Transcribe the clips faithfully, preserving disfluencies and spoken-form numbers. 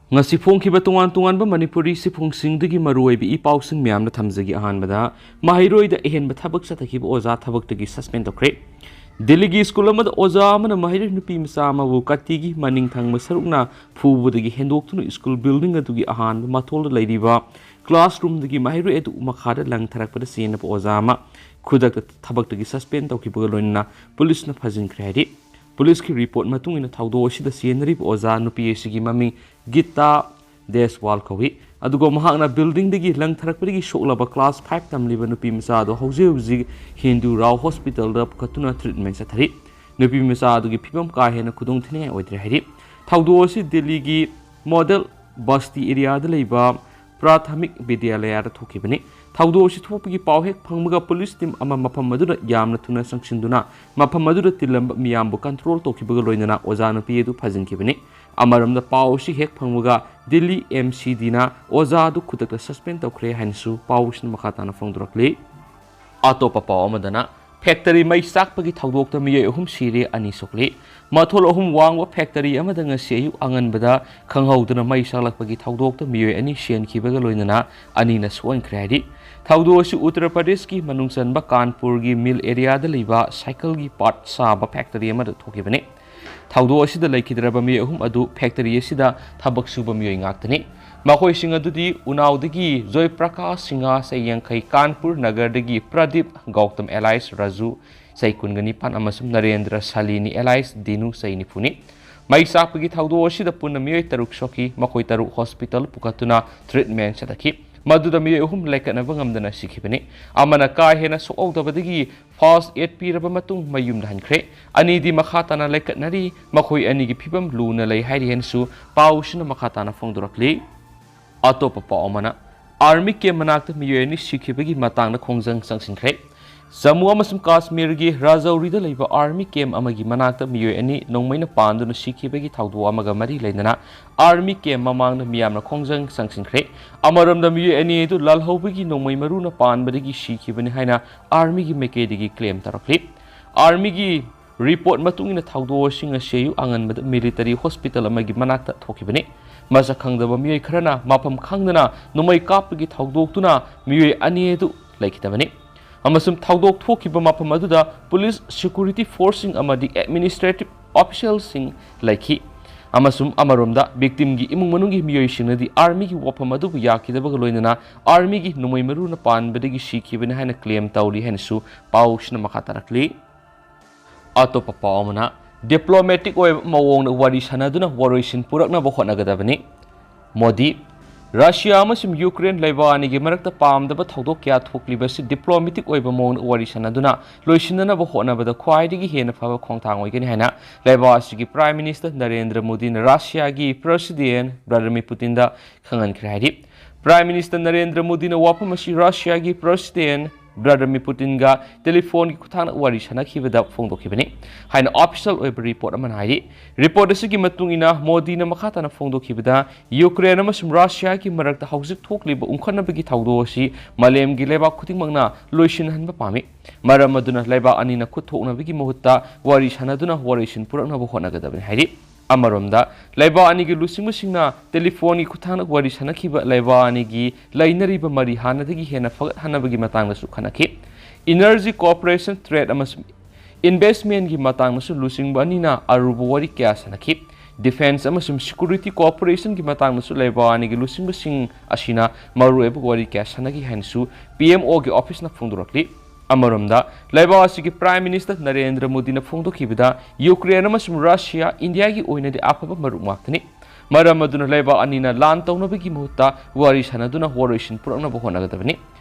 ꯉꯁꯤ ꯐꯣꯡꯈꯤꯕ ꯇꯣꯉꯥꯟ ꯇꯣꯉꯥꯟꯕ ꯃꯅꯤꯄꯨꯔꯤ ꯁꯤꯐꯨꯡꯁꯤꯡꯗꯒꯤ ꯃꯔꯨꯑꯣꯏꯕ ꯏ ꯄꯥꯎꯁꯤꯡ ꯃꯌꯥꯝꯅ ꯊꯝꯖꯒꯦ꯫ ꯑꯍꯥꯟꯕꯗ, ꯃꯍꯩꯔꯣꯏꯗ ꯑꯍꯦꯟꯕ ꯊꯕꯛ ꯆꯠꯊꯈꯤꯕ ꯑꯣꯖꯥ ꯊꯕꯛꯇꯒꯤ suspend ꯇꯧꯈ꯭ꯔꯦ꯫ ꯗꯤꯜꯂꯤꯒꯤ ꯁ꯭ꯀꯨꯜ ꯑꯃꯗ ꯑꯣꯖꯥ ꯑꯃꯅ ꯃꯍꯩꯔꯣꯏ ꯅꯨꯄꯤ ꯃꯆꯥ ꯑꯃꯕꯨ ꯀꯥꯇꯤꯒꯤ ꯃꯅꯤꯡ ꯊꯪꯕ ꯁꯔꯨꯛꯅ ꯐꯨꯕꯗꯒꯤ ꯍꯦꯟꯗꯣꯛꯇꯨꯅ ꯁ꯭ꯀꯨꯜ building ꯑꯗꯨꯒꯤ ꯑꯍꯥꯟꯕ ꯃꯊꯣꯜꯗ ꯂꯩꯔꯤꯕ classroom ꯗꯒꯤ ꯃꯍꯩꯔꯣꯏ ꯑꯗꯨ ꯃꯈꯥꯗ ꯂꯪꯊꯔꯛꯄꯗ ꯆꯦꯟꯅꯕ ꯑꯣꯖꯥ ꯑꯃ ꯈꯨꯗꯛꯇ ꯊꯕꯛꯇꯒꯤ suspend ꯇꯧꯈꯤꯕꯒ ꯂꯣꯏꯅꯅ ꯄꯨꯂꯤꯁꯅ ꯐꯥꯖꯤꯟꯈ꯭ꯔꯦ ꯍꯥꯏꯔꯤ꯫ ꯄꯨꯂꯤꯁꯀꯤ report ꯃꯇꯨꯡ ꯏꯟꯅ ꯊꯧꯗꯣꯛ ꯑꯁꯤꯗ ꯆꯦꯟꯅꯔꯤꯕ ꯑꯣꯖꯥ ꯅꯨꯄꯤ ꯑꯁꯤꯒꯤ ꯃꯃꯤꯡ ꯒꯤꯇꯥ ꯗꯦꯁꯋꯥꯜ ꯀꯧꯏ꯫ ꯑꯗꯨꯒ ꯃꯍꯥꯛꯅ building ꯗꯒꯤ ꯂꯪꯊꯔꯛꯄꯗꯒꯤ ꯁꯣꯛꯂꯕ class five ꯇꯝꯂꯤꯕ ꯅꯨꯄꯤ ꯃꯆꯥ ꯑꯗꯨ ꯍꯧꯖꯤꯛ ꯍꯧꯖꯤꯛ ꯍꯤꯟꯗꯨ ꯔꯥꯎ hospital ꯗ ꯄꯨꯈꯠꯇꯨꯅ treatment ꯆꯠꯊꯔꯤ꯫ ꯅꯨꯄꯤ ꯃꯆꯥ ꯑꯗꯨꯒꯤ ꯐꯤꯕꯝ ꯀꯥ ꯍꯦꯟꯅ ꯈꯨꯗꯣꯡ ꯊꯤꯅꯤꯡꯉꯥꯏ ꯑꯣꯏꯗ꯭ꯔꯦ ꯍꯥꯏꯔꯤ꯫ ꯊꯧꯗꯣꯛ ꯑꯁꯤ ꯗꯤꯜꯂꯤꯒꯤ Model Basti area ꯗ ꯂꯩꯕ ꯄ꯭ꯔꯥꯊꯃꯤꯛ ꯕꯤꯗ꯭ꯌꯥꯂꯌꯥꯗ ꯊꯣꯛꯈꯤꯕꯅꯤ꯫ ꯊꯧꯗꯣꯛ ꯑꯁꯤ ꯊꯣꯛꯄꯒꯤ ꯄꯥꯎ ꯍꯦꯛ ꯐꯪꯕꯒ ꯄꯨꯂꯤꯁ team ꯑꯃ ꯃꯐꯝ ꯑꯗꯨꯗ ꯌꯥꯝꯅ ꯊꯨꯅ ꯆꯪꯁꯤꯟꯗꯨꯅ ꯃꯐꯝ ꯑꯗꯨꯗ ꯇꯤꯜꯂꯝꯕ ꯃꯤꯌꯥꯝꯕꯨ control ꯇꯧꯈꯤꯕꯒ ꯂꯣꯏꯅꯅ ꯑꯣꯖꯥ ꯅꯨꯄꯤ ꯑꯗꯨ ꯐꯥꯖꯤꯟꯈꯤꯕꯅꯤ꯫ ꯑꯃꯔꯣꯝꯗ, ꯄꯥꯎ ꯑꯁꯤ ꯍꯦꯛ ꯐꯪꯕꯒ ꯗꯤꯜꯂꯤ M C D ꯅ ꯑꯣꯖꯥ ꯑꯗꯨ ꯈꯨꯗꯛꯇ suspend ꯇꯧꯈ꯭ꯔꯦ ꯍꯥꯏꯅꯁꯨ ꯄꯥꯎ ꯑꯁꯤꯅ ꯃꯈꯥ ꯇꯥꯅ ꯐꯣꯡꯗꯣꯔꯛꯂꯤ꯫ ꯑꯇꯣꯞꯄ ꯄꯥꯎ ꯑꯃꯗꯅ, factory ꯃꯩ ꯆꯥꯛꯄꯒꯤ ꯊꯧꯗꯣꯛꯇ ꯃꯤꯑꯣꯏ ꯑꯍꯨꯝ ꯁꯤꯔꯦ, ꯑꯅꯤ ꯁꯣꯛꯂꯤ꯫ ꯃꯊꯣꯜ ꯑꯍꯨꯝ ꯋꯥꯡꯕ factory ꯑꯃꯗ ꯉꯁꯤ ꯑꯌꯨꯛ ꯑꯉꯟꯕꯗ ꯈꯪꯍꯧꯗꯅ ꯃꯩ ꯆꯥꯛꯂꯛꯄꯒꯤ ꯊꯧꯗꯣꯛꯇ ꯃꯤꯑꯣꯏ ꯑꯅꯤ ꯁꯤꯍꯟꯈꯤꯕꯒ ꯂꯣꯏꯅꯅ ꯑꯅꯤꯅ ꯁꯣꯛꯍꯟꯈ꯭ꯔꯦ ꯍꯥꯏꯔꯤ꯫ ꯊꯧꯗꯣꯛ ꯑꯁꯤ ꯎꯠꯇꯔ ꯄ꯭ꯔꯗꯦꯁꯀꯤ ꯃꯅꯨꯡ ꯆꯟꯕ ꯀꯥꯟꯄꯨꯔꯒꯤ mill area ꯗ ꯂꯩꯕ ꯁꯥꯏꯀꯜꯒꯤ part ꯁꯥꯕ factory ꯑꯃꯗ ꯊꯣꯛꯈꯤꯕꯅꯤ꯫ ꯊꯧꯗꯣꯛ ꯑꯁꯤꯗ ꯂꯩꯈꯤꯗ꯭ꯔꯕ ꯃꯤꯑꯣꯏ ꯑꯍꯨꯝ ꯑꯗꯨ factory ꯑꯁꯤꯗ ꯊꯕꯛ ꯁꯨꯕ ꯃꯤꯑꯣꯏ ꯉꯥꯛꯇꯅꯤ꯫ ꯃꯈꯣꯏꯁꯤꯡ ꯑꯗꯨꯗꯤ ꯎꯅꯥꯎꯗꯒꯤ ꯖꯣꯏ ꯄ꯭ꯔꯀꯥꯁ ꯁꯤꯡꯍ, ꯆꯍꯤ ꯌꯥꯡꯈꯩ, ꯀꯥꯟꯄꯨꯔ ꯅꯒꯔꯗꯒꯤ ꯄ꯭ꯔꯗꯤꯞ ꯒꯧꯇꯝ alias ꯔꯥꯖꯨ, ꯆꯍꯤ ꯀꯨꯟꯒ ꯅꯤꯄꯥꯟ, ꯑꯃꯁꯨꯡ ꯅꯔꯦꯟꯗ꯭ꯔ ꯁꯥꯂꯤꯅꯤ alias ꯗꯤꯅꯨ, ꯆꯍꯤ ꯅꯤꯐꯨꯅꯤ꯫ ꯃꯩ ꯆꯥꯛꯄꯒꯤ ꯊꯧꯗꯣꯛ ꯑꯁꯤꯗ ꯄꯨꯟꯅ ꯃꯤꯑꯣꯏ ꯇꯔꯨꯛ ꯁꯣꯛꯈꯤ꯫ ꯃꯈꯣꯏ ꯇꯔꯨꯛ hospital ꯄꯨꯈꯠꯇꯨꯅ treatment ꯆꯠꯊꯈꯤ꯫ ꯃꯗꯨꯗ ꯃꯤꯑꯣꯏ ꯑꯍꯨꯝ ꯂꯥꯏꯀꯠꯅꯕ ꯉꯝꯗꯅ ꯁꯤꯈꯤꯕꯅꯤ꯫ ꯑꯃꯅ ꯀꯥ ꯍꯦꯟꯅ ꯁꯣꯛꯍꯧꯗꯕꯗꯒꯤ first aid ꯄꯤꯔꯕ ꯃꯇꯨꯡ ꯃꯌꯨꯝꯗ ꯍꯟꯈ꯭ꯔꯦ꯫ ꯑꯅꯤꯗꯤ ꯃꯈꯥ ꯇꯥꯅ ꯂꯥꯏꯀꯠꯅꯔꯤ꯫ ꯃꯈꯣꯏ ꯑꯅꯤꯒꯤ ꯐꯤꯕꯝ ꯂꯨꯅ ꯂꯩ ꯍꯥꯏꯔꯤ ꯍꯥꯏꯅꯁꯨ ꯄꯥꯎꯁꯤꯅ ꯃꯈꯥ ꯇꯥꯅ ꯐꯣꯡꯗꯣꯔꯛꯂꯤ꯫ ꯑꯇꯣꯞꯄ ꯄꯥꯎ ꯑꯃꯅ, army camp ꯃꯅꯥꯛꯇ ꯃꯤꯑꯣꯏ ꯑꯅꯤ ꯁꯤꯈꯤꯕꯒꯤ ꯃꯇꯥꯡꯗ ꯈꯣꯡꯖꯪ ꯆꯪꯁꯤꯟꯈ꯭ꯔꯦ꯫ ꯖꯝꯃꯨ ꯑꯃꯁꯨꯡ ꯀꯥꯁꯃꯤꯔꯒꯤ ꯔꯥꯖꯧꯔꯤꯗ ꯂꯩꯕ army camp ꯑꯃꯒꯤ ꯃꯅꯥꯛꯇ ꯃꯤꯑꯣꯏ ꯑꯅꯤ ꯅꯣꯡꯃꯩꯅ ꯄꯥꯟꯗꯨꯅ ꯁꯤꯈꯤꯕꯒꯤ ꯊꯧꯗꯣꯛ ꯑꯃꯒ ꯃꯔꯤ ꯂꯩꯅꯅ army camp ꯃꯃꯥꯡꯗ ꯃꯤꯌꯥꯝꯅ ꯈꯣꯡꯖꯪ ꯆꯪꯁꯤꯟꯈ꯭ꯔꯦ꯫ ꯑꯃꯔꯣꯝꯗ, ꯃꯤꯑꯣꯏ ꯑꯅꯤ ꯑꯗꯨ ꯂꯥꯜꯍꯧꯕꯒꯤ ꯅꯣꯡꯃꯩ ꯃꯔꯨꯅ ꯄꯥꯟꯕꯗꯒꯤ ꯁꯤꯈꯤꯕꯅꯤ ꯍꯥꯏꯅ army ꯒꯤ ꯃꯥꯏꯀꯩꯗꯒꯤ claim ꯇꯧꯔꯛꯂꯤ꯫ Army ꯒꯤ ꯔꯤꯄꯣꯔꯠ ꯃꯇꯨꯡ ꯏꯟꯅ ꯊꯧꯗꯣꯛ ꯑꯁꯤ ꯉꯁꯤ ꯑꯌꯨꯛ ꯑꯉꯟꯕꯗ ꯃꯤꯂꯤꯇꯔꯤ ꯍꯣꯁꯄꯤꯇꯥꯜ ꯑꯃꯒꯤ ꯃꯅꯥꯛꯇ ꯊꯣꯛꯈꯤꯕꯅꯤ꯫ ꯃꯁꯛ ꯈꯪꯗꯕ ꯃꯤꯑꯣꯏ ꯈꯔꯅ ꯃꯐꯝ ꯈꯪꯗꯅ ꯅꯣꯡꯃꯩ ꯀꯥꯞꯄꯒꯤ ꯊꯧꯗꯣꯛꯇꯨꯅ ꯃꯤꯑꯣꯏ ꯑꯅꯤ ꯑꯗꯨ ꯂꯩꯈꯤꯗꯕꯅꯤ꯫ ꯑꯃꯁꯨꯡ ꯊꯧꯗꯣꯛ ꯊꯣꯛꯈꯤꯕ ꯃꯐꯝ ꯑꯗꯨꯗ ꯄꯨꯂꯤꯁ, ꯁꯦꯀ꯭ꯌꯨꯔꯤꯇꯤ ꯐꯣꯔꯁꯁꯤꯡ ꯑꯃꯗꯤ ꯑꯦꯗꯃꯤꯅꯤꯁꯇ꯭ꯔꯦꯇꯤꯚ ꯑꯣꯐꯤꯁꯤꯌꯦꯜꯁꯤꯡ ꯂꯩꯈꯤ꯫ ꯑꯃꯁꯨꯡ ꯑꯃꯔꯣꯝꯗ ꯚꯤꯛꯇꯤꯝꯒꯤ ꯏꯃꯨꯡ ꯃꯅꯨꯡꯒꯤ ꯃꯤꯑꯣꯏꯁꯤꯡꯅꯗꯤ ꯑꯥꯔꯃꯤꯒꯤ ꯋꯥꯐꯝ ꯑꯗꯨꯕꯨ ꯌꯥꯈꯤꯗꯕꯒ ꯂꯣꯏꯅꯅ ꯑꯥꯔꯃꯤꯒꯤ ꯅꯣꯡꯃꯩ ꯃꯔꯨꯅ ꯄꯥꯟꯕꯗꯒꯤ ꯁꯤꯈꯤꯕꯅꯤ ꯍꯥꯏꯅ ꯀ꯭ꯂꯦꯝ ꯇꯧꯔꯤ ꯍꯥꯏꯅꯁꯨ ꯄꯥꯎꯁꯤꯅ ꯃꯈꯥ ꯇꯥꯔꯛꯂꯤ꯫ ꯑꯇꯣꯞꯄ ꯄꯥꯎ ꯑꯃꯅ, ꯗꯤꯄ꯭ꯂꯣꯃꯦꯇꯤꯛ ꯑꯣꯏꯕ ꯃꯑꯣꯡꯗ ꯋꯥꯔꯤ ꯁꯥꯟꯅꯗꯨꯅ ꯋꯥꯔꯣꯏꯁꯤꯟ ꯄꯨꯔꯛꯅꯕ ꯍꯣꯠꯅꯒꯗꯕꯅꯤ꯫ ꯃꯣꯗꯤ, ꯔꯁꯤꯌꯥ ꯑꯃꯁꯨꯡ ꯌꯨꯀ꯭ꯔꯦꯟ ꯂꯩꯕꯥꯛ ꯑꯅꯤꯒꯤ ꯃꯔꯛꯇ ꯄꯥꯝꯗꯕ ꯊꯧꯗꯣꯛ ꯀꯌꯥ ꯊꯣꯛꯂꯤꯕꯁꯤ ꯗꯤꯄ꯭ꯂꯣꯃꯦꯇꯤꯛ ꯑꯣꯏꯕ ꯃꯑꯣꯡꯗ ꯋꯥꯔꯤ ꯁꯥꯟꯅꯗꯨꯅ ꯂꯣꯏꯁꯤꯟꯅꯅꯕ ꯍꯣꯠꯅꯕꯗ ꯈ꯭ꯋꯥꯏꯗꯒꯤ ꯍꯦꯟꯅ ꯐꯕ ꯈꯣꯡꯊꯥꯡ ꯑꯣꯏꯒꯅꯤ ꯍꯥꯏꯅ ꯂꯩꯕꯥꯛ ꯑꯁꯤꯒꯤ ꯄ꯭ꯔꯥꯏꯝ ꯃꯤꯅꯤꯁꯇꯔ ꯅꯔꯦꯟꯗ꯭ꯔ ꯃꯣꯗꯤꯅ ꯔꯁꯤꯌꯥꯒꯤ ꯄ꯭ꯔꯦꯁꯤꯗꯦꯟ ꯚ꯭ꯂꯥꯗꯤꯃꯤꯔ ꯄꯨꯇꯤꯟꯗ ꯈꯪꯍꯟꯈ꯭ꯔꯦ ꯍꯥꯏꯔꯤ꯫ ꯄ꯭ꯔꯥꯏꯝ ꯃꯤꯅꯤꯁꯇꯔ ꯅꯔꯦꯟꯗ꯭ꯔ ꯃꯣꯗꯤꯅ ꯋꯥꯐꯝ ꯑꯁꯤ ꯔꯁꯤꯌꯥꯒꯤ ꯄ꯭ꯔꯦꯁꯤꯗꯦꯟ ꯚ꯭ꯂꯥꯗꯤꯃꯤꯔ ꯄꯨꯇꯤꯟꯒ ꯇꯦꯂꯤꯐꯣꯟꯒꯤ ꯈꯨꯠꯊꯥꯡꯗ ꯋꯥꯔꯤ ꯁꯥꯟꯅꯈꯤꯕꯗ ꯐꯣꯡꯗꯣꯛꯈꯤꯕꯅꯤ ꯍꯥꯏꯅ ꯑꯣꯐꯤꯁꯤꯌꯦꯜ ꯑꯣꯏꯕ ꯔꯤꯄꯣꯔꯠ ꯑꯃꯅ ꯍꯥꯏꯔꯤ꯫ ꯔꯤꯄꯣꯔꯠ ꯑꯁꯤꯒꯤ ꯃꯇꯨꯡ ꯏꯟꯅ ꯃꯣꯗꯤꯅ ꯃꯈꯥ ꯇꯥꯅ ꯐꯣꯡꯗꯣꯛꯈꯤꯕꯗ, ꯌꯨꯀ꯭ꯔꯦꯟ ꯑꯃꯁꯨꯡ ꯔꯁꯤꯌꯥꯒꯤ ꯃꯔꯛꯇ ꯍꯧꯖꯤꯛ ꯊꯣꯛꯂꯤꯕ ꯎꯪꯈꯠꯅꯕꯒꯤ ꯊꯧꯗꯣꯛ ꯑꯁꯤ ꯃꯥꯂꯦꯝꯒꯤ ꯂꯩꯕꯥꯛ ꯈꯨꯗꯤꯡꯃꯛꯅ ꯂꯣꯏꯁꯤꯟꯍꯟꯕ ꯄꯥꯝꯃꯤ꯫ ꯃꯔꯝ ꯑꯗꯨꯅ ꯂꯩꯕꯥꯛ ꯑꯅꯤꯅ ꯈꯨꯠ ꯊꯣꯛꯅꯕꯒꯤ ꯃꯍꯨꯠꯇ ꯋꯥꯔꯤ ꯁꯥꯟꯅꯗꯨꯅ ꯋꯥꯔꯣꯏꯁꯤꯟ ꯄꯨꯔꯛꯅꯕ ꯍꯣꯠꯅꯒꯗꯕꯅꯤ ꯍꯥꯏꯔꯤ꯫ ꯑꯃꯔꯣꯝꯗ, ꯂꯩꯕꯥꯛ ꯑꯅꯤꯒꯤ ꯂꯨꯆꯤꯡꯕꯁꯤꯡꯅ ꯇꯦꯂꯤꯐꯣꯟꯒꯤ ꯈꯨꯠꯊꯥꯡꯗ ꯋꯥꯔꯤ ꯁꯥꯟꯅꯈꯤꯕ ꯂꯩꯕꯥꯛ ꯑꯅꯤꯒꯤ ꯂꯩꯅꯔꯤꯕ ꯃꯔꯤ ꯍꯥꯟꯅꯗꯒꯤ ꯍꯦꯟꯅ ꯐꯒꯠꯍꯟꯅꯕꯒꯤ ꯃꯇꯥꯡꯗꯁꯨ ꯈꯟꯅꯈꯤ꯫ ꯏꯅꯔꯖꯤ ꯀꯣꯑꯣꯄꯔꯦꯁꯟ, ꯇ꯭ꯔꯦꯗ ꯑꯃꯁꯨꯡ ꯏꯟꯚꯦꯁ꯭ꯇꯃꯦꯟꯒꯤ ꯃꯇꯥꯡꯗꯁꯨ ꯂꯨꯆꯤꯡꯕ ꯑꯅꯤꯅ ꯑꯔꯨꯕ ꯋꯥꯔꯤ ꯀꯌꯥ ꯁꯥꯟꯅꯈꯤ꯫ ꯗꯤꯐꯦꯟꯁ ꯑꯃꯁꯨꯡ ꯁꯦꯀ꯭ꯌꯨꯔꯤꯇꯤ ꯀꯣꯑꯣꯄꯔꯦꯁꯟꯒꯤ ꯃꯇꯥꯡꯗꯁꯨ ꯂꯩꯕꯥꯛ ꯑꯅꯤꯒꯤ ꯂꯨꯆꯤꯡꯕꯁꯤꯡ ꯑꯁꯤꯅ ꯃꯔꯨꯑꯣꯏꯕ ꯋꯥꯔꯤ ꯀꯌꯥ ꯁꯥꯟꯅꯈꯤ ꯍꯥꯏꯅꯁꯨ ꯄꯤ ꯑꯦꯝ ꯑꯣꯒꯤ ꯑꯣꯐꯤꯁꯅ ꯐꯣꯡꯗꯣꯔꯛꯂꯤ꯫ ꯑꯃꯔꯣꯝꯗ, ꯂꯩꯕꯥꯛ ꯑꯁꯤꯒꯤ ꯄ꯭ꯔꯥꯏꯝ ꯃꯤꯅꯤꯁꯇꯔ ꯅꯔꯦꯟꯗ꯭ꯔ ꯃꯣꯗꯤꯅ ꯐꯣꯡꯗꯣꯛꯈꯤꯕꯗ, ꯌꯨꯀ꯭ꯔꯦꯟ ꯑꯃꯁꯨꯡ ꯔꯁꯤꯌꯥ ꯏꯟꯗꯤꯌꯥꯒꯤ ꯑꯣꯏꯅꯗꯤ ꯑꯐꯕ ꯃꯔꯨꯞ ꯉꯥꯛꯇꯅꯤ꯫ ꯃꯔꯝ ꯑꯗꯨꯅ ꯂꯩꯕꯥꯛ ꯑꯅꯤꯅ ꯂꯥꯟ ꯇꯧꯅꯕꯒꯤ ꯃꯍꯨꯠꯇ ꯋꯥꯔꯤ ꯁꯥꯟꯅꯗꯨꯅ ꯋꯥꯔꯣꯏꯁꯤꯟ ꯄꯨꯔꯛꯅꯕ ꯍꯣꯠꯅꯒꯗꯕꯅꯤ꯫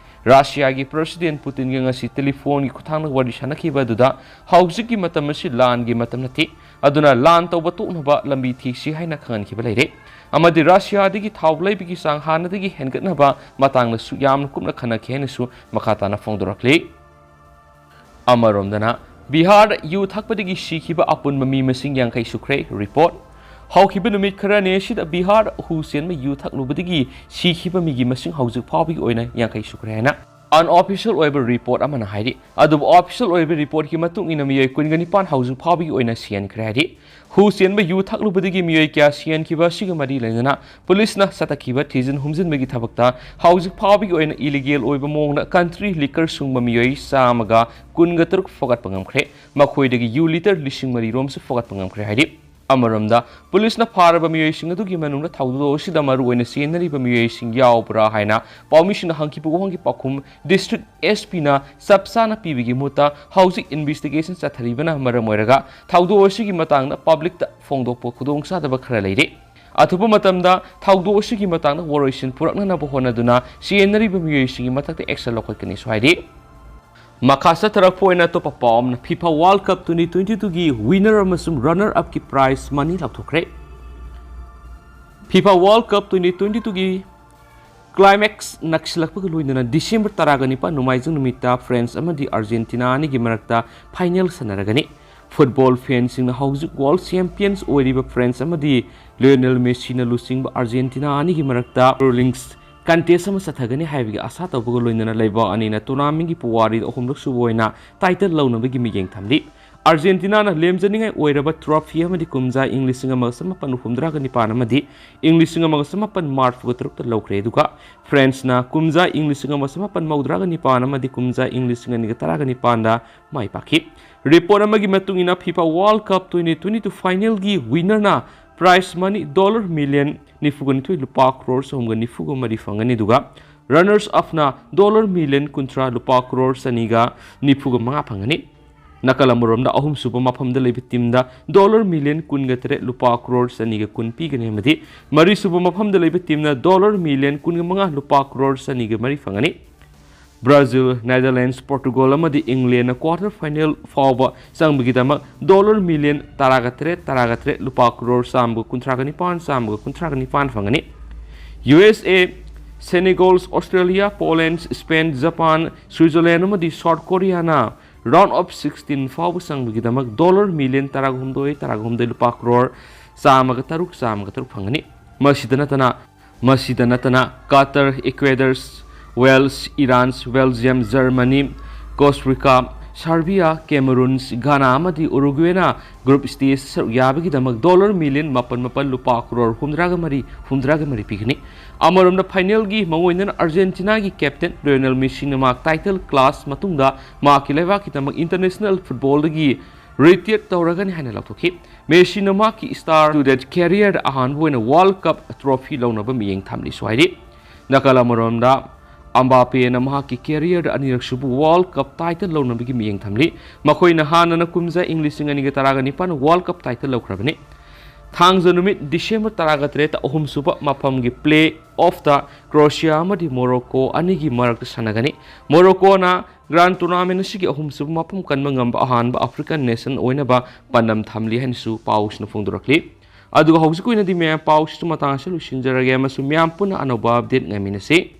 ꯔꯁꯤꯌꯥꯒꯤ ꯄ꯭ꯔꯦꯁꯤꯗꯦꯟ ꯄꯨꯇꯤꯟꯒ ꯉꯁꯤ ꯇꯦꯂꯤꯐꯣꯟꯒꯤ ꯈꯨꯠꯊꯥꯡꯗ ꯋꯥꯔꯤ ꯁꯥꯟꯅꯈꯤꯕ ꯑꯗꯨꯗ, ꯍꯧꯖꯤꯛꯀꯤ ꯃꯇꯝ ꯑꯁꯤ ꯂꯥꯟꯒꯤ ꯃꯇꯝ ꯅꯠꯇꯦ, ꯑꯗꯨꯅ ꯂꯥꯟ ꯇꯧꯕ ꯇꯣꯛꯅꯕ ꯂꯝꯕꯤ ꯊꯤꯁꯤ ꯍꯥꯏꯅ ꯈꯪꯍꯟꯈꯤꯕ ꯂꯩꯔꯦ꯫ ꯑꯃꯗꯤ ꯔꯁꯤꯌꯥꯗꯒꯤ ꯊꯥꯎ ꯂꯩꯕꯒꯤ ꯆꯥꯡ ꯍꯥꯟꯅꯗꯒꯤ ꯍꯦꯟꯒꯠꯅꯕ ꯃꯇꯥꯡꯗꯁꯨ ꯌꯥꯝꯅ ꯀꯨꯞꯅ ꯈꯟꯅꯈꯤ ꯍꯥꯏꯅꯁꯨ ꯃꯈꯥ ꯇꯥꯅ ꯐꯣꯡꯗꯣꯔꯛꯂꯤ꯫ ꯑꯃꯔꯣꯝꯗꯅ, ꯕꯤꯍꯥꯔꯗ ꯌꯨ ꯊꯛꯄꯗꯒꯤ ꯁꯤꯈꯤꯕ ꯑꯄꯨꯟꯕ ꯃꯤ ꯃꯁꯤꯡ ꯌꯥꯡꯈꯩ ꯁꯨꯈ꯭ꯔꯦ꯫ ꯔꯤꯄꯣꯔꯠ꯫ ꯍꯧꯈꯤꯕ ꯅꯨꯃꯤꯠ ꯈꯔꯅꯤ ꯑꯁꯤꯗ ꯕꯤꯍꯥꯔꯗ ꯍꯨ ꯆꯦꯟꯕ ꯌꯨ ꯊꯛꯂꯨꯕꯗꯒꯤ ꯁꯤꯈꯤꯕ ꯃꯤꯒꯤ ꯃꯁꯤꯡ ꯍꯧꯖꯤꯛ ꯐꯥꯎꯕꯒꯤ ꯑꯣꯏꯅ ꯌꯥꯡꯈꯩ ꯁꯨꯈ꯭ꯔꯦ ꯍꯥꯏꯅ ꯑꯟꯑꯣꯐꯤꯁꯤꯌꯦꯜ ꯑꯣꯏꯕ ꯔꯤꯄꯣꯔꯠ ꯑꯃꯅ ꯍꯥꯏꯔꯤ꯫ ꯑꯗꯨꯕꯨ ꯑꯣꯐꯤꯁꯤꯌꯦꯜ ꯑꯣꯏꯕ ꯔꯤꯄꯣꯔꯠꯀꯤ ꯃꯇꯨꯡ ꯏꯟꯅ ꯃꯤꯑꯣꯏ ꯀꯨꯟꯒ ꯅꯤꯄꯥꯟ ꯍꯧꯖꯤꯛ ꯐꯥꯎꯕꯒꯤ ꯑꯣꯏꯅ ꯁꯤꯍꯟꯈ꯭ꯔꯦ ꯍꯥꯏꯔꯤ꯫ ꯍꯨ ꯆꯦꯟꯕ ꯌꯨ ꯊꯛꯂꯨꯕꯗꯒꯤ ꯃꯤꯑꯣꯏ ꯀꯌꯥ ꯁꯤꯍꯟꯈꯤꯕ ꯑꯁꯤꯒ ꯃꯔꯤ ꯂꯩꯅꯅ ꯄꯨꯂꯤꯁꯅ ꯆꯠꯊꯈꯤꯕ ꯊꯤꯖꯤꯟ ꯍꯨꯝꯖꯤꯟꯕꯒꯤ ꯊꯕꯛꯇ ꯍꯧꯖꯤꯛ ꯐꯥꯎꯕꯒꯤ ꯑꯣꯏꯅ ꯏꯂꯤꯒꯦꯜ ꯑꯣꯏꯕ ꯃꯑꯣꯡꯗ ꯀꯟꯇ꯭ꯔꯤ ꯂꯤꯀꯔ ꯁꯨꯡꯕ ꯃꯤꯑꯣꯏ ꯆꯥꯝꯃꯒ ꯀꯨꯟꯒ ꯇꯔꯨꯛ ꯐꯥꯒꯠꯄ ꯉꯝꯈ꯭ꯔꯦ꯫ ꯃꯈꯣꯏꯗꯒꯤ ꯌꯨ ꯂꯤꯇꯔ ꯂꯤꯁꯤꯡ ꯃꯔꯤ ꯔꯣꯝꯁꯨ ꯐꯥꯒꯠꯄ ꯉꯝꯈ꯭ꯔꯦ ꯍꯥꯏꯔꯤ꯫ ꯑꯃꯔꯣꯝꯗ, ꯄꯨꯂꯤꯁꯅ ꯐꯥꯔꯕ ꯃꯤꯑꯣꯏꯁꯤꯡ ꯑꯗꯨꯒꯤ ꯃꯅꯨꯡꯗ ꯊꯧꯗꯣꯛ ꯑꯁꯤꯗ ꯃꯔꯨꯑꯣꯏꯅ ꯆꯦꯟꯅꯔꯤꯕ ꯃꯤꯑꯣꯏꯁꯤꯡ ꯌꯥꯎꯕ꯭ꯔꯥ ꯍꯥꯏꯅ ꯄꯥꯎꯃꯤꯁꯤꯡꯅ ꯍꯪꯈꯤꯕ ꯋꯥꯍꯪꯒꯤ ꯄꯥꯎꯈꯨꯝ ꯗꯤꯁꯇ꯭ꯔꯤꯛ ꯑꯦꯁ ꯄꯤꯅ ꯆꯞ ꯆꯥꯅ ꯄꯤꯕꯒꯤ ꯃꯍꯨꯠꯇ ꯍꯧꯖꯤꯛ ꯏꯟꯚꯦꯁꯇꯤꯒꯦꯁꯟ ꯆꯠꯊꯔꯤꯕꯅ ꯃꯔꯝ ꯑꯣꯏꯔꯒ ꯊꯧꯗꯣꯛ ꯑꯁꯤꯒꯤ ꯃꯇꯥꯡꯗ ꯄꯕ꯭ꯂꯤꯛꯇ ꯐꯣꯡꯗꯣꯛꯄ ꯈꯨꯗꯣꯡꯆꯥꯗꯕ ꯈꯔ ꯂꯩꯔꯤ꯫ ꯑꯊꯨꯕ ꯃꯇꯝꯗ ꯊꯧꯗꯣꯛ ꯑꯁꯤꯒꯤ ꯃꯇꯥꯡꯗ ꯋꯥꯔꯣꯏꯁꯤꯟ ꯄꯨꯔꯛꯅꯅꯕ ꯍꯣꯠꯅꯗꯨꯅ ꯆꯦꯟꯅꯔꯤꯕ ꯃꯤꯑꯣꯏꯁꯤꯡꯒꯤ ꯃꯊꯛꯇ ꯑꯦꯛꯁꯟ ꯂꯧꯈꯠꯀꯅꯤꯁꯨ ꯍꯥꯏꯔꯤ꯫ ꯃꯈꯥ ꯆꯠꯊꯔꯛꯄ ꯑꯣꯏꯅ ꯑꯇꯣꯞꯄ ꯄꯥꯎ ꯑꯃꯅ, FIFA World Cup twenty twenty-two ꯒꯤ winner ꯑꯃꯁꯨꯡ runner up ꯀꯤ prize money ꯂꯥꯎꯊꯣꯛꯈ꯭ꯔꯦ꯫ FIFA World Cup twenty twenty-two ꯒꯤ climax ꯅꯛꯁꯤꯜꯂꯛꯄꯒ ꯂꯣꯏꯅꯅ ꯗꯤꯁꯦꯝꯕꯔ ꯇꯔꯥꯒ ꯅꯤꯄꯥꯟ ꯅꯣꯡꯃꯥꯏꯖꯤꯡ ꯅꯨꯃꯤꯠꯇ ꯐ꯭ꯔꯥꯟꯁ ꯑꯃꯗꯤ ꯑꯥꯔꯖꯦꯟꯇꯤꯅꯥ ꯑꯅꯤꯒꯤ ꯃꯔꯛꯇ ꯐꯥꯏꯅꯦꯜ ꯁꯥꯟꯅꯔꯒꯅꯤ꯫ ꯐꯨꯠꯕꯣꯜ ꯐꯦꯟꯁꯤꯡꯅ ꯍꯧꯖꯤꯛ ꯋꯥꯔꯜ ꯆꯦꯝꯄꯤꯌꯟꯁ ꯑꯣꯏꯔꯤꯕ ꯐ꯭ꯔꯥꯟꯁ ꯑꯃꯗꯤ ꯂꯤꯑꯣꯅꯦꯜ ꯃꯦꯁꯤꯅ ꯂꯨꯆꯤꯡꯕ ꯑꯥꯔꯖꯦꯟꯇꯤꯅꯥ ꯑꯅꯤꯒꯤ ꯃꯔꯛꯇ ꯔꯣꯂꯤꯡꯁ ꯀꯟꯇꯦꯁ ꯑꯃ ꯆꯠꯊꯒꯅꯤ ꯍꯥꯏꯕꯒꯤ ꯑꯥꯁꯥ ꯇꯧꯕꯒ ꯂꯣꯏꯅꯅ ꯂꯩꯕꯥꯛ ꯑꯅꯤꯅ ꯇꯣꯔꯅꯥꯃꯦꯟꯒꯤ ꯄꯨꯋꯥꯔꯤꯗ ꯑꯍꯨꯝꯂꯛ ꯁꯨꯕ ꯑꯣꯏꯅ ꯇꯥꯏꯇꯜ ꯂꯧꯅꯕꯒꯤ ꯃꯤꯠꯌꯦꯡ ꯊꯝꯂꯤ꯫ ꯑꯥꯔꯖꯦꯟꯇꯤꯅꯥꯅ ꯂꯦꯝꯖꯅꯤꯡꯉꯥꯏ ꯑꯣꯏꯔꯕ ꯇ꯭ꯔꯣꯐꯤ ꯑꯃꯗꯤ ꯀꯨꯝꯖꯥ ꯏꯪ ꯂꯤꯁꯤꯡ ꯑꯃꯒ ꯆꯃꯥꯄꯟ ꯍꯨꯝꯐꯨꯇꯔꯥꯒ ꯅꯤꯄꯥꯟ ꯑꯃꯗꯤ ꯏꯪ ꯂꯤꯁꯤꯡ ꯑꯃꯒ ꯆꯃꯥꯄꯟ ꯃꯔꯤꯐꯨꯇꯔꯨꯛꯇ ꯂꯧꯈ꯭ꯔꯦ, ꯑꯗꯨꯒ ꯐ꯭ꯔꯥꯟꯁꯅ ꯀꯨꯝꯖꯥ ꯏꯪ ꯂꯤꯁꯤꯡ ꯑꯃꯒ ꯆꯃꯥꯄꯟ ꯃꯧꯗ꯭ꯔꯥꯒ ꯅꯤꯄꯥꯟ ꯑꯃꯗꯤ ꯀꯨꯝꯖꯥ ꯏꯪ ꯂꯤꯁꯤꯡ ꯑꯅꯤꯒ ꯇꯔꯥꯒ ꯅꯤꯄꯥꯟꯗ ꯃꯥꯏ ꯄꯥꯛꯈꯤ꯫ ꯔꯤꯄꯣꯔꯠ ꯑꯃꯒꯤ ꯃꯇꯨꯡ ꯏꯟꯅ, FIFA World Cup twenty twenty-two ꯐꯥꯏꯅꯦꯜꯒꯤ winner ꯅ prize money dollar million ꯅꯤꯐꯨꯒ ꯅꯤꯊꯣꯏ, ꯂꯨꯄꯥ ꯀ꯭ꯔꯣꯔ ꯆꯍꯨꯝꯒ ꯅꯤꯐꯨꯒ ꯃꯔꯤ ꯐꯪꯒꯅꯤ, ꯑꯗꯨꯒ runners up ꯅ dollar million ꯀꯨꯟꯊ꯭ꯔꯥ, ꯂꯨꯄꯥ ꯀ꯭ꯔꯣꯔ ꯆꯅꯤꯒ ꯅꯤꯐꯨꯒ ꯃꯉꯥ ꯐꯪꯒꯅꯤ꯫ ꯅꯥꯀꯜ ꯑꯃꯔꯣꯝꯗ, ꯑꯍꯨꯝꯁꯨꯕ ꯃꯐꯝꯗ ꯂꯩꯕ ꯇꯤꯝꯗ dollar million ꯀꯨꯟꯒ ꯇꯔꯦꯠ, ꯂꯨꯄꯥ ꯀ꯭ꯔꯣꯔ ꯆꯅꯤꯒ ꯀꯨꯟ ꯄꯤꯒꯅꯤ, ꯑꯃꯗꯤ ꯃꯔꯤꯁꯨꯕ ꯃꯐꯝꯗ ꯂꯩꯕ ꯇꯤꯝꯅ dollar million ꯀꯨꯟꯒ ꯃꯉꯥ, ꯂꯨꯄꯥ ꯀ꯭ꯔꯣꯔ ꯆꯅꯤꯒ ꯃꯔꯤ ꯐꯪꯒꯅꯤ꯫ ꯕ꯭ꯔꯥꯖꯤꯜ, ꯅꯦꯗꯔꯂꯦꯟꯗꯁ, ꯄꯣꯔꯇꯨꯒꯜ ꯑꯃꯗꯤ ꯏꯪꯂꯦꯟꯅ quarter final ꯐꯥꯎꯕ ꯆꯪꯕꯒꯤꯗꯃꯛ dollar million ꯇꯔꯥꯒ ꯇꯔꯦꯠ, ꯇꯔꯥꯒ ꯇꯔꯦꯠ, ꯂꯨꯄꯥ ꯀ꯭ꯔꯣꯔ ꯆꯥꯝꯃꯒ ꯀꯨꯟꯊ꯭ꯔꯥꯒ ꯅꯤꯄꯥꯟ, ꯆꯥꯝꯃꯒ ꯀꯨꯟꯊ꯭ꯔꯥꯒ ꯅꯤꯄꯥꯟ ꯐꯪꯒꯅꯤ꯫ ꯌꯨ ꯑꯦꯁ ꯑꯦ, Senegal, Australia, ꯄꯣꯂꯦꯟꯗ, Spain, Japan, Switzerland ꯑꯃꯗꯤ ꯁꯥꯎꯠ ꯀꯣꯔꯤꯌꯥꯅ round of sixteen ꯐꯥꯎꯕ ꯆꯪꯕꯒꯤꯗꯃꯛ dollar million ꯇꯔꯥꯒ ꯍꯨꯝꯗꯣꯏ, ꯇꯔꯥꯒ ꯍꯨꯝꯗꯣꯏ, ꯂꯨꯄꯥ ꯀ꯭ꯔꯣꯔ ꯆꯥꯝꯃꯒ ꯇꯔꯨꯛ, ꯆꯥꯝꯃꯒ ꯇꯔꯨꯛ ꯐꯪꯒꯅꯤ꯫ ꯃꯁꯤꯗ ꯅꯠꯇꯅ, ꯃꯁꯤꯗ ꯅꯠꯇꯅ cutter, ꯏꯀ꯭ꯋꯦꯗꯔꯁ, Wales, Iran, Belgium, Germany, Costa Rica, Serbia, Cameroon, Ghana ꯑꯃꯗꯤ Uruguayꯅ group stage ꯁꯔꯨꯛ ꯌꯥꯕꯒꯤꯗꯃꯛ dollar million ꯃꯥꯄꯟ ꯃꯥꯄꯟ, ꯂꯨꯄꯥ ꯀ꯭ꯔꯣꯔ ꯍꯨꯝꯗ꯭ꯔꯥꯒ ꯃꯔꯤ, ꯍꯨꯝꯗ꯭ꯔꯥꯒ ꯃꯔꯤ ꯄꯤꯒꯅꯤ꯫ ꯑꯃꯔꯣꯝꯗ finalꯒꯤ ꯃꯉꯣꯏꯗꯅ Argentinaꯒꯤ captain Lionel Messiꯅ ꯃꯍꯥꯛ title clash ꯃꯇꯨꯡꯗ ꯃꯍꯥꯛꯀꯤ ꯂꯩꯕꯥꯛꯀꯤꯗꯃꯛ international footballꯗꯒꯤ retire ꯇꯧꯔꯒꯅꯤ ꯍꯥꯏꯅ ꯂꯥꯎꯊꯣꯛꯈꯤ꯫ ꯃꯦꯁꯤꯅ ꯃꯍꯥꯛꯀꯤ star studded careerꯗ ꯑꯍꯥꯟꯕ ꯑꯣꯏꯅ World Cup trophy ꯂꯧꯅꯕ ꯃꯤꯠꯌꯦꯡ ꯊꯝꯂꯤꯁꯨ ꯍꯥꯏꯔꯤ꯫ ꯅꯥꯀꯜ ꯑꯃꯔꯣꯝꯗ ꯑꯝꯕꯥꯄꯦꯅ ꯃꯍꯥꯛꯀꯤ careerꯗ ꯑꯅꯤꯔꯛ ꯁꯨꯕ World Cup title ꯂꯧꯅꯕꯒꯤ ꯃꯤꯠꯌꯦꯡ ꯊꯝꯂꯤ꯫ ꯃꯈꯣꯏꯅ ꯍꯥꯟꯅꯅ ꯀꯨꯝꯖꯥ ꯏꯪ ꯂꯤꯁꯤꯡ ꯑꯅꯤꯒ ꯇꯔꯥꯒ ꯅꯤꯄꯥꯟ World Cup title ꯂꯧꯈ꯭ꯔꯕꯅꯤ꯫ ꯊꯥꯡꯖ ꯅꯨꯃꯤꯠ December ꯇꯔꯥꯒ ꯇꯔꯦꯠꯇ ꯑꯍꯨꯝꯁꯨꯕ ꯃꯐꯝꯒꯤ play offꯇ Croatia ꯑꯃꯗꯤ Morocco ꯑꯅꯤꯒꯤ ꯃꯔꯛꯇ ꯁꯥꯟꯅꯒꯅꯤ꯫ Moroccoꯅ grand tournament ꯑꯁꯤꯒꯤ ꯑꯍꯨꯝꯁꯨꯕ ꯃꯐꯝ ꯀꯟꯕ ꯉꯝꯕ ꯑꯍꯥꯟꯕ African nation ꯑꯣꯏꯅꯕ ꯄꯥꯟꯗꯝ ꯊꯝꯂꯤ ꯍꯥꯏꯅꯁꯨ ꯄꯥꯎꯁꯤꯅ ꯐꯣꯡꯗꯣꯔꯛꯂꯤ꯫ ꯑꯗꯨꯒ ꯍꯧꯖꯤꯛꯀꯤ ꯑꯣꯏꯅꯗꯤ ꯃꯌꯥꯝ ꯄꯥꯎꯁꯤꯁꯨ ꯃꯇꯥꯡ ꯑꯁꯤꯗ ꯂꯣꯏꯁꯤꯟꯖꯔꯒꯦ ꯑꯃꯁꯨꯡ ꯃꯌꯥꯝ ꯄꯨꯟꯅ ꯑꯅꯧꯕ update ꯉꯥꯏꯃꯤꯟꯅꯁꯤ꯫